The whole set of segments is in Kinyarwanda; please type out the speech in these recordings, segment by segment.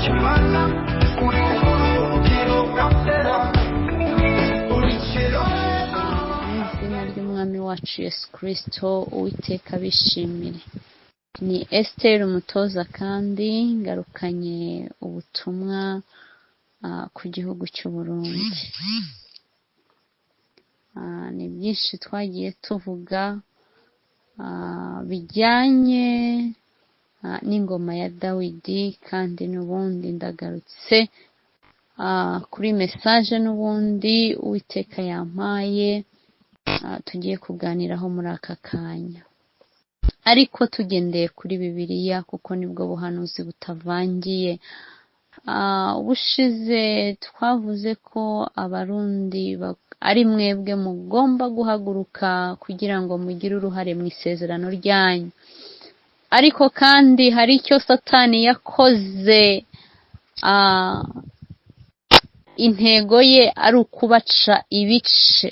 Imana uri uburuhukiro bw'abera uri ikirorero. Mu izina ry'Umwami wacu Yesu Kristo, Uwiteka abishimire. Ni Esther Umutoza kandi ngarukanye ubutumwa ku gihugu cy'u Burundi. Ni byinshi twagiye tuvuga bijyanye n'ingoma ya Dawidi, kandi n'ubundi ndagarutse kuri message n'ubundi Uwiteka yampaye, tugiye kuganiraho muri aka kanya, ariko tugendeye kuri Bibiliya kuko nibwo buhanuzi butavangiye. Ubushize twavuze ko Abarundi ari mwebwe mugomba guhaguruka kugira ngo mugire uruhare mu isezerano ryanyu, ariko kandi hari icyo Satani yakoze, intego ye ari ukubaca ibice,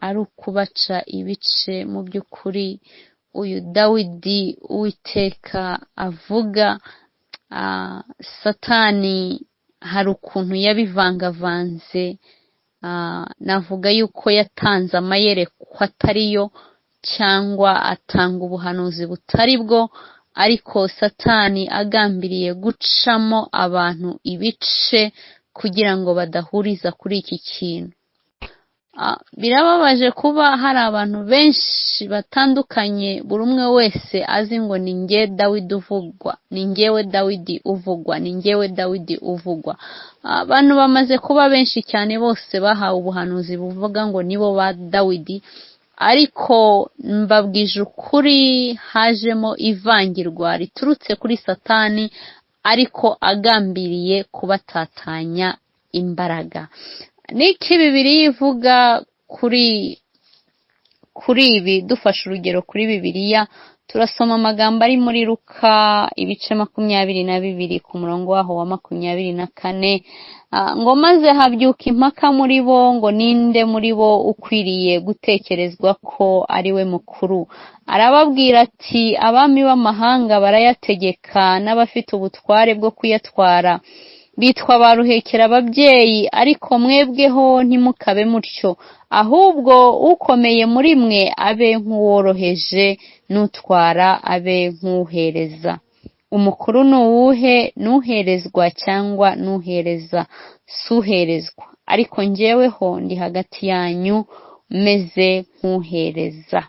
ari ukubaca ibice. Mu by'ukuri uyu Dawidi Uwiteka avuga, Satani hari ukuntu yabivangavanze, navuga yuko yatanze amayerekwa atariyo cyangwa atanga ubuhanuzi butari bwo, ariko Satani agambiriye gucamo abantu ibice kugira ngo badahuriza kuri iki kintu. Birababaje kuba hari abantu benshi batandukanye, buri umwe wese azi ngo ni njye Dawidi uvugwa, ni njyewe Dawidi uvugwa, ni njyewe Dawidi uvugwa. Abantu bamaze kuba benshi cyane, bose bahawe ubuhanuzi buvuga ngo nibo ba Dawidi, ariko mbabwije ukuri hajemo ivangirwa riturutse kuri Satani, ariko agambiriye kubatatanya imbaraga. Niki Bibiliya ivuga kuri ibi? Dufashe urugero kuri Bibiliya, turasoma amagambo ari muri Luka ibice 22 ku murongo waho wa 24, ngo maze habyuka impaka muri bo ngo ninde muri bo ukwiriye gutekerezwa ko ari we mukuru. Arababwira ati abami b'amahanga barayategeka n'abafite ubutware bwo kuyatwara bitwa ba ruhekera ababyeyi, ariko mwebweho ntimukabe mutyo, ahubwo ukomeye muri mwe abe nk'uworoheje, n'utwara abe nk'uhereza. Umukuru ni uwuhe? N'uherezwa cyangwa n'uhereza? Si uherezwa, ariko njyeweho ndi hagati yanyu meze nk'uhereza.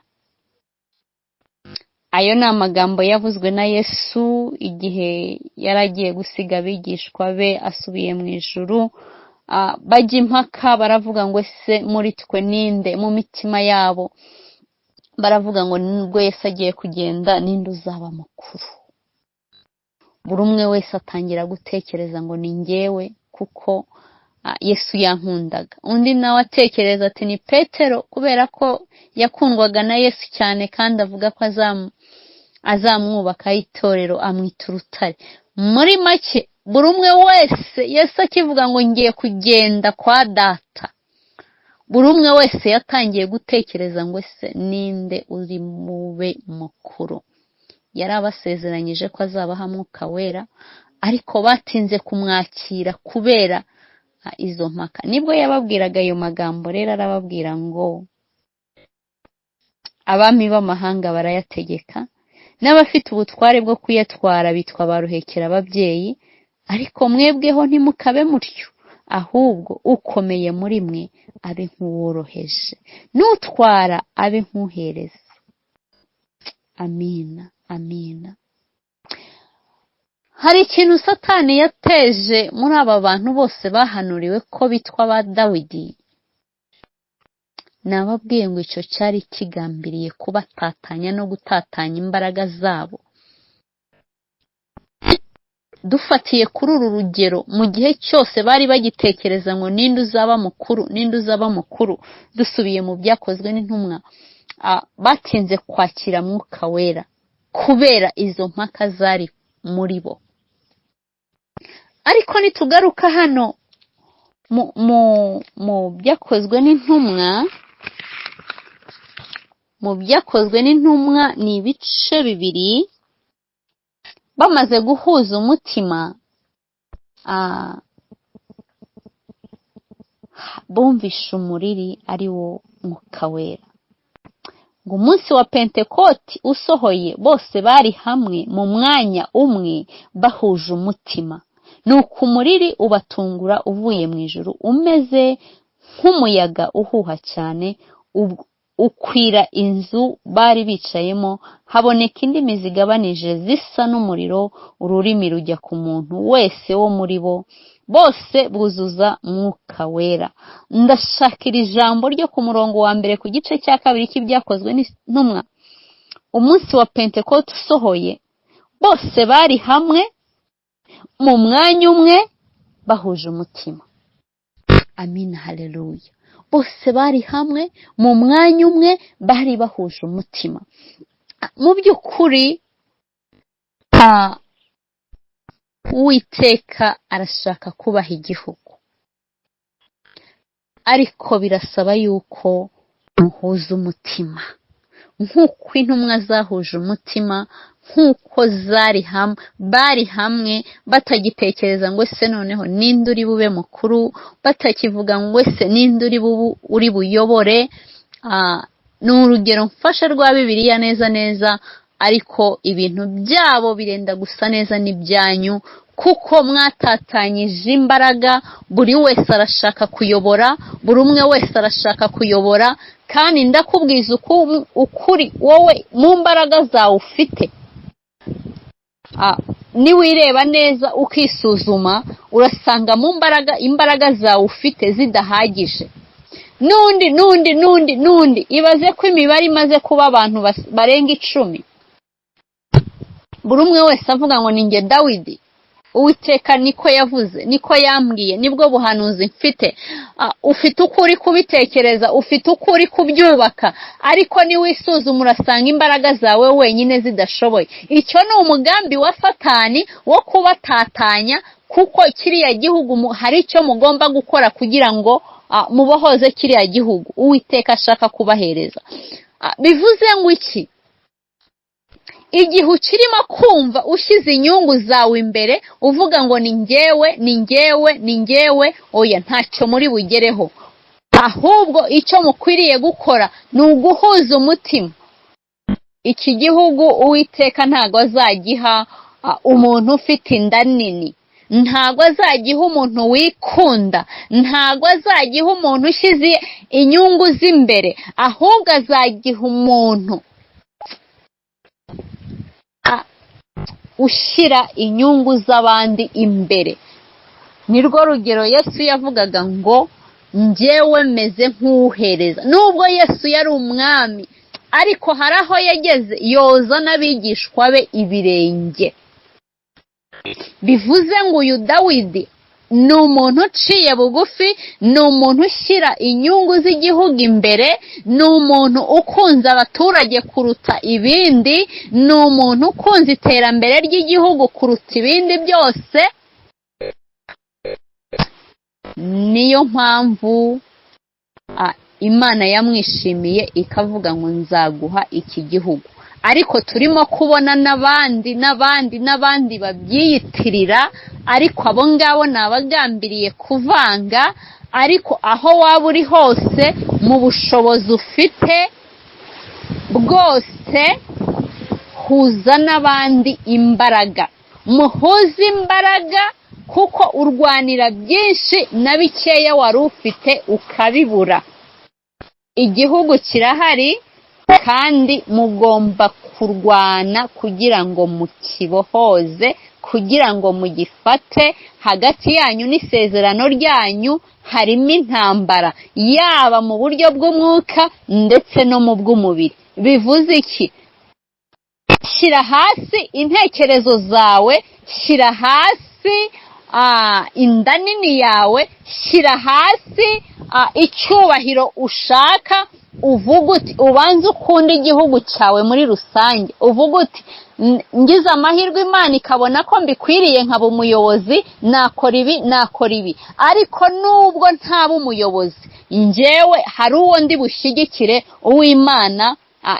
Ayo ni amagambo yavuzwe na Yesu igihe yari agiye gusiga abigishwa be asubiye mu ijuru. Bajya impaka baravuga ngo ese muri twe ninde? Mu mitima yabo baravuga ngo nubwo Yesu agiye kugenda ninde uzaba mukuru? Buri umwe wese atangira gutekereza ngo ni njyewe kuko Yesu yankundaga. Undi nawe atekereza ati ni Petero kubera ko yakundwaga na Yesu cyane kandi avuga ko azamwubaka itorero, amwita urutare. Muri make buri umwe wese Yesu akivuga ngo ngiye kugenda kwa data, buri umwe wese yatangiye gutekereza ngo ese ninde uri mube mukuru? Yari abasezeranyije ko azabaha Mwuka Wera, ariko batinze kumwakira kubera izo mpaka. Nibwo yababwiraga ayo magambo rero, arababwira ngo abami b'amahanga barayategeka n'abafite ubutware bwo kuyatwara bitwa ba ruhekera ababyeyi, ariko mwebweho ntimukabe mutyo, ahubwo ukomeye muri mwe abe nk'uworoheje, n'utwara abe nk'uhereza. Amina, amina. Hari ikintu Satani yateje muri aba bantu bose bahanuriwe ko bitwa ba Dawidi. Nababwiye ngo icyo cyari kigambiriye kubatatanya no gutatanya imbaraga zabo. Dufatiye kuri uru rugero, mu gihe cyose bari bagitekereza ngo ninde uzaba mukuru, ninde uzaba mukuru, dusubiye mu byakozwe n'intumwa, batinze kwakira Mwuka Wera kubera izo mpaka zari muri bo. Ariko nitugaruka hano mu byakozwe n'intumwa, mu byakozwe n'intumwa ni ibice 2, Bamaze guhuza umutima, bumvishe umuriri ari wo Mwuka Wera. Ngo umunsi wa Pentekoti usohoye, bose bari hamwe mu mwanya umwe bahuje umutima. Nuko umuriri ubatungura uvuye mu ijuru umeze nk'umuyaga uhuha cyane, ukwira inzu bari bicayemo, haboneka indimi zigabanije zisa n'umuriro, ururimi rujya ku muntu wese wo muri bo, bose buzuza Mwuka Wera. Ndashakira ijambo ryo ku murongo wa mbere ku gice cya 2 cy'Ibyakozwe n'Intumwa. Umunsi wa Pentekote usohoye, bose bari hamwe mu mwanya umwe bahuje umutima. Amina, haleluya. Bose bari hamwe mu mwanya umwe bari bahuje umutima. Mu by'ukuri Uwiteka arashaka kubaha igihugu, ariko birasaba yuko muhuza umutima nk'uko intumwa zahuje umutima, nk'uko zari hamwe, bari hamwe batagitekereza ngo ese noneho ninde uri bube mukuru, batakivuga ngo ese ninde uri buyobore. Ni urugero mfashe rwa Bibiliya neza neza, ariko ibintu byabo birenda gusa neza n'ibyanyu, kuko mwatatanyije imbaraga. Buri wese arashaka kuyobora, buri umwe wese arashaka kuyobora, kandi ndakubwiza ukuri, wowe mu mbaraga zawe ufite, niwireba neza ukisuzuma, urasanga mu mbaraga imbaraga zawe ufite zidahagije. N'undi n'undi n'undi n'undi, ibaze ko imibare imaze kuba abantu barenga 10, buri umwe wese avuga ngo ni njye Dawidi, Uwiteka niko yavuze, niko yambwiye, nibwo buhanuzi mfite. Ufite uko uri kubitekereza, ufite uko uri kubyubaka, ariko niwisuzuma urasanga imbaraga zawe wenyine zidashoboye. Icyo ni umugambi wa Satani wo kubatatanya, kuko kiriya gihugu hari icyo mugomba gukora kugira ngo mubohoze kiriya gihugu Uwiteka ashaka kubahereza. Bivuze ngo iki? Igihe ukirimo kumva ushyize inyungu zawe imbere, uvuga ngo ni njyewe, ni njyewe, ni njyewe, oya, ntacyo muri bugereho. Ahubwo icyo mukwiriye gukora ni uguhuza umutima. Iki gihugu Uwiteka ntago azagiha umuntu ufite inda nini, ntago azagiha umuntu wikunda, ntago azagiha umuntu ushyize inyungu z'imbere, ahubwo azagiha umuntu ushyira inyungu z'abandi imbere. Nirwo rugero Yesu yavugaga ngo njyewe meze nk'uhereza. Nubwo Yesu yari umwami, ariko hari aho yageze yoza n'abigishwa be ibirenge. Bivuze ngo uyu Dawidi ni umuntu uciye bugufi, ni umuntu ushyira inyungu z'igihugu imbere, ni umuntu ukunze abaturage kuruta ibindi, ni umuntu ukunze iterambere ry'igihugu kuruta ibindi byose. Niyo mpamvu Imana yamwishimiye ikavuga ngo nzaguha iki gihugu. Ariko turimo kubona n'abandi n'abandi n'abandi babyiyitirira, ariko abo ngabo ni abagambiriye kuvanga. Ariko aho waba uri hose mu bushobozi ufite bwose, huza n'abandi imbaraga, muhuze imbaraga, kuko urwanira byinshi na bikeya wari ufite ukabibura. Igihugu kirahari kandi mugomba kurwana kugira ngo mukibohoze, kugira ngo mugifate. Hagati yanyu n'isezerano ryanyu harimo intambara, yaba mu buryo bw'umwuka ndetse no mu bw'umubiri. Bivuze iki? Shyira hasi intekerezo zawe, shyira hasi inda nini yawe, shyira hasi icyubahiro ushaka, uvuga uti ubanze ukunde igihugu cyawe muri rusange, uvuga uti ngize amahirwe Imana ikabona ko mbikwiriye nkaba umuyobozi, nakora ibi, nakora ibi. Ariko nubwo ntaba umuyobozi, njyewe hari uwo ndi bushyigikire, uw'Imana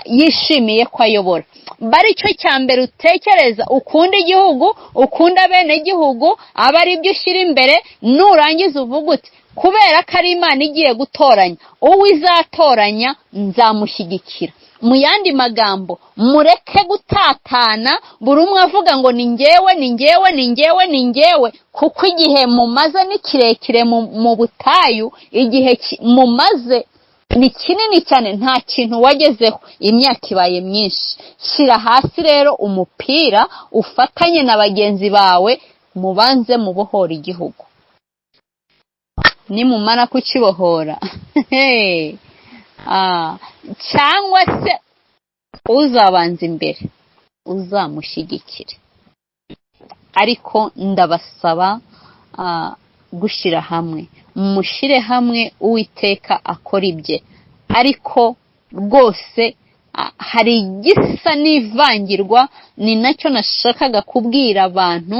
yishimiye ko ayobora. Bari cyo cya mbere utekereza, ukunda igihugu, ukunda bene gihugu, aba ari byo ushyira imbere. Nurangiza uvuga uti kubera ko ari Imana igiye gutoranya, uwo izatoranya nzamushyigikira. Mu yandi magambo, mureke gutatana, buri umwe avuga ngo ni ngewe, ni ngewe, ni ngewe, ni ngewe, kuko igihe mumaze ni kirekire mu butayu, igihe mumaze ni kinini cyane, nta kintu wagezeho, imyaka ibaye myinshi. Shyira hasi rero umupira, ufatanye na bagenzi bawe, mubanze mubohora igihugu. Nimumara kukibohora cyangwa se uzabanza imbere uzamushyigikire. Ariko ndabasaba gushyira hamwe, mushyire hamwe, Uwiteka akora ibye. Ariko rwose hari igisa n'ivangirwa, ni nacyo nashakaga kubwira abantu,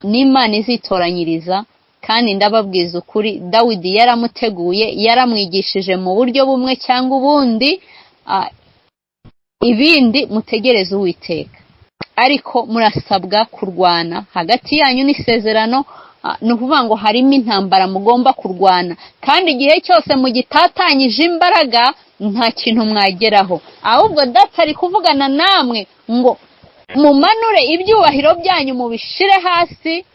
n'Imana izitoranyiriza. Kandi ndababwiza ukuri, Dawidi yaramuteguye, yaramwigishije mu buryo bumwe cyangwa ubundi. Ibindi mutegereze Uwiteka. Ariko murasabwa kurwana hagati yanyu n'isezerano, ni ukuvuga ngo harimo intambara mugomba kurwana, kandi igihe cyose mugitatanyije imbaraga nta kintu mwageraho. Ahubwo Data ari kuvugana namwe ngo mumanure ibyubahiro byanyu mubishire hasi,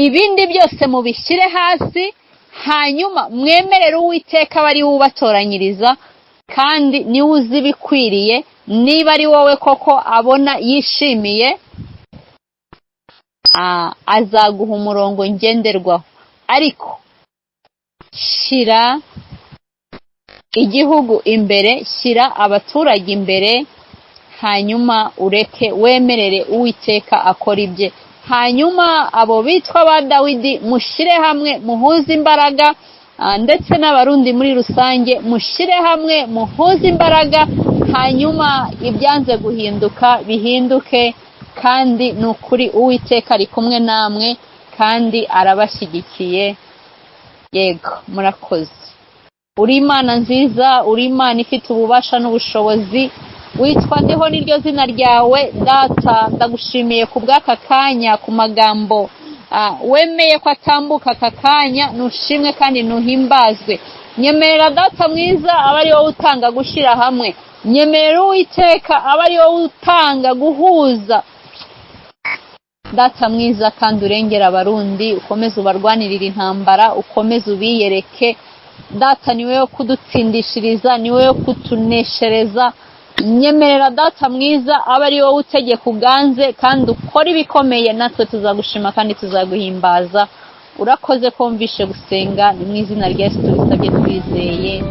ibindi byose mubishyire hasi, hanyuma mwemerere Uwiteka aba ari we ubatoranyiriza, kandi niwe uzi ibikwiriye. Niba ari wowe koko abona yishimiye, azaguha umurongo ngenderwaho. Ariko shyira igihugu imbere, shyira abaturage imbere, hanyuma ureke wemerere Uwiteka akora ibye. Hanyuma abo bitwa ba Dawidi mushyire hamwe, muhuze imbaraga, ndetse n'Abarundi muri rusange mushyire hamwe, muhuze imbaraga, hanyuma ibyanze guhinduka bihinduke. Kandi ni ukuri Uwiteka ari kumwe namwe kandi arabashyigikiye. Yego, murakoze. Uri Imana nziza, uri Imana ifite ububasha n'ubushobozi, witwa Ndiho niryo zina ryawe. Data, ndagushimiye ku bw'aka kanya, ku magambo wemeye ko atambuka aka kanya. Nushimwe kandi nuhimbazwe. Nyemerera Data mwiza aba ari wowe utanga gushyira hamwe, nyemerera Uwiteka aba ari wowe utanga guhuza. Data mwiza, kandi urengera Abarundi, ukomeze ubarwanirire intambara, ukomeze ubiyereke. Data, ni wowe kudutsindishiriza, ni wowe kutuneshereza. Nyemerera Data mwiza aba ari wowe utegeka uganze, kandi ukora ibikomeye, natwe tuzagushima kandi tuzaguhimbaza. Urakoze kumvishe gusenga, ni mu izina rya Yesu tubisabye twizeye.